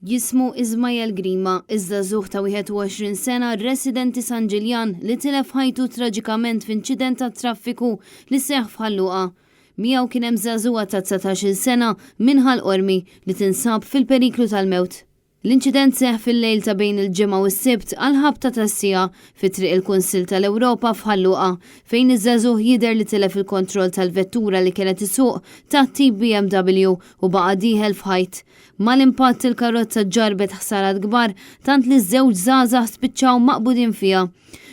Jismu Ismael Grima, iż-żagħżugħ ta' 21 sena residenti San Ġiljan li tilef ħajtu traġikament f'inċident tat-traffiku li seħħ f'Ħal Luqa. Miegħu kien hemm żagħżugħa ta' 19-il sena minn Ħal Qormi li tinsab fil-periklu tal-mewt. L-inċident seħħ fil-lejl ta' bejn il-Ġimgħa u s-Sibt għall-ħabta tas-siegħa fi Triq il-Kunsill tal-Ewropa f'Ħal Luqa, fejn iż-żagħżugħ jidher li tilef il-kontroll tal-vettura li kien qed isuq tat-tip BMW u baqa' dieħel f'ħajt. Mal-impatt il-karozza ġarrbet ħsarat kbar tant li ż-żewġ żgħażagħ spiċċaw maqbudin fiha.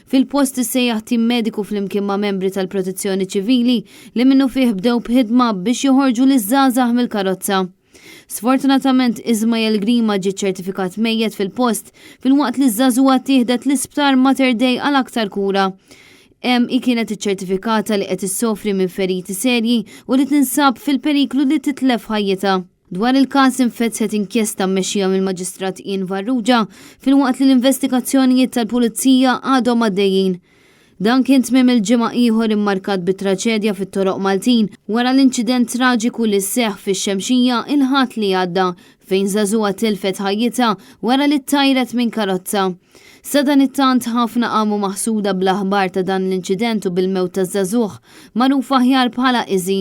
Fil-post issejjaħ tim mediku flimkien ma' membri tal-Protezzjoni Ċivili li minnufih bdew b'ħidma biex joħorġu liż-żgħażagħ mill-karozza. Sfortunatament Ismael Grima ġie ċċertifikat mejjet fil-post filwaqt li ż-żagħżugħa ttieħdet l-Isptar Mater Dei għal aktar kura. Hemm hi kienet iċċertifikata li qed issofri minn feriti serji u li tinsab fil-periklu li titlef ħajjitha. Dwar il-każ infetħet inkjesta mmexxija mill-Maġistrat Ian Farrugia filwaqt li l-investigazzjonijiet tal-Pulizija għadhom għaddejjin. Dan kien tmiem il-ġimgħa ieħor immarkat bi traċedja fit-toroq Maltin wara l-inċident traġiku li seħħ fix-Xemxija il-Ħadd li għadda fejn żagħżugħa tilfet ħajjitha wara li ttajret minn karozza. Sadanittant ħafna qamu maħsuda bl-aħbar ta' dan l-inċident u bil-mewt taż-żagħżugħ magħruf aħjar bħala Izzy.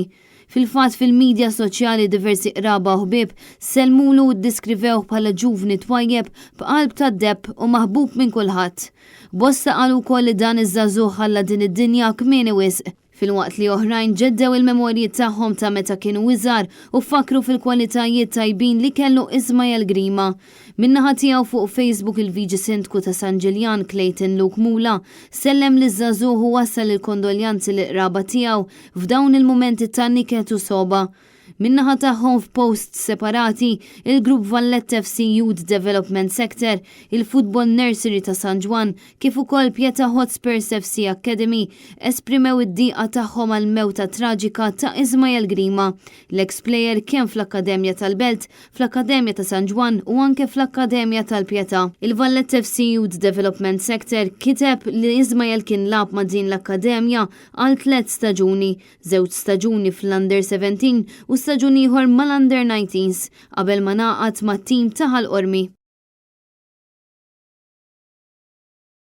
Fil-fatt fil-midja soċjali diversi qraba u ħbieb sellmulu u ddiskrivewh bħala ġuvni twajjeb b'qalb tad-deheb u maħbub minn kulħadd. Bosta qalu wkoll li dan iż-żagħżugħ ħalla din id-dinja kmieni wisq, filwaqt li oħrajn ġeddew il-memorji tagħhom ta' meta kienu iżgħar u fakkru fil-kwalitajiet tajbin li kellu Ismael Grima. Min-naħa tiegħu fuq Facebook il-Viċi Sindku ta' San Ġiljan Clayton Luke Mula sellem liż-żagħżugħ u wassal il-kondoljanzi lill-qraba tiegħu f'dawn il-mumenti ta' niket u sogħba. Min-naħa tagħhom f'posts separati, il-Grupp Valletta FC Youth Development Sector, il-Football Nursery ta' San Ġwann kif ukoll Pietà Hotspurs FC Academy esprimew id-dieqa tagħhom għall-mewta traġika ta' Ismael Grima, l-eks plejer kemm fl-Akkademja tal-Belt, fl-Akkademja ta' San Ġwann u anke fl-Akkademja tal-Pietà. Il-Valletta FC Youth Development Sector kiteb li Ismael kien lagħab ma' din l-akkademja għal tlett staġuni, żewġ staġuni fl-Under 17 u staġun ieħor mal-Under 19s, qabel ma ngħaqad mat-tim ta' Ħal Qormi.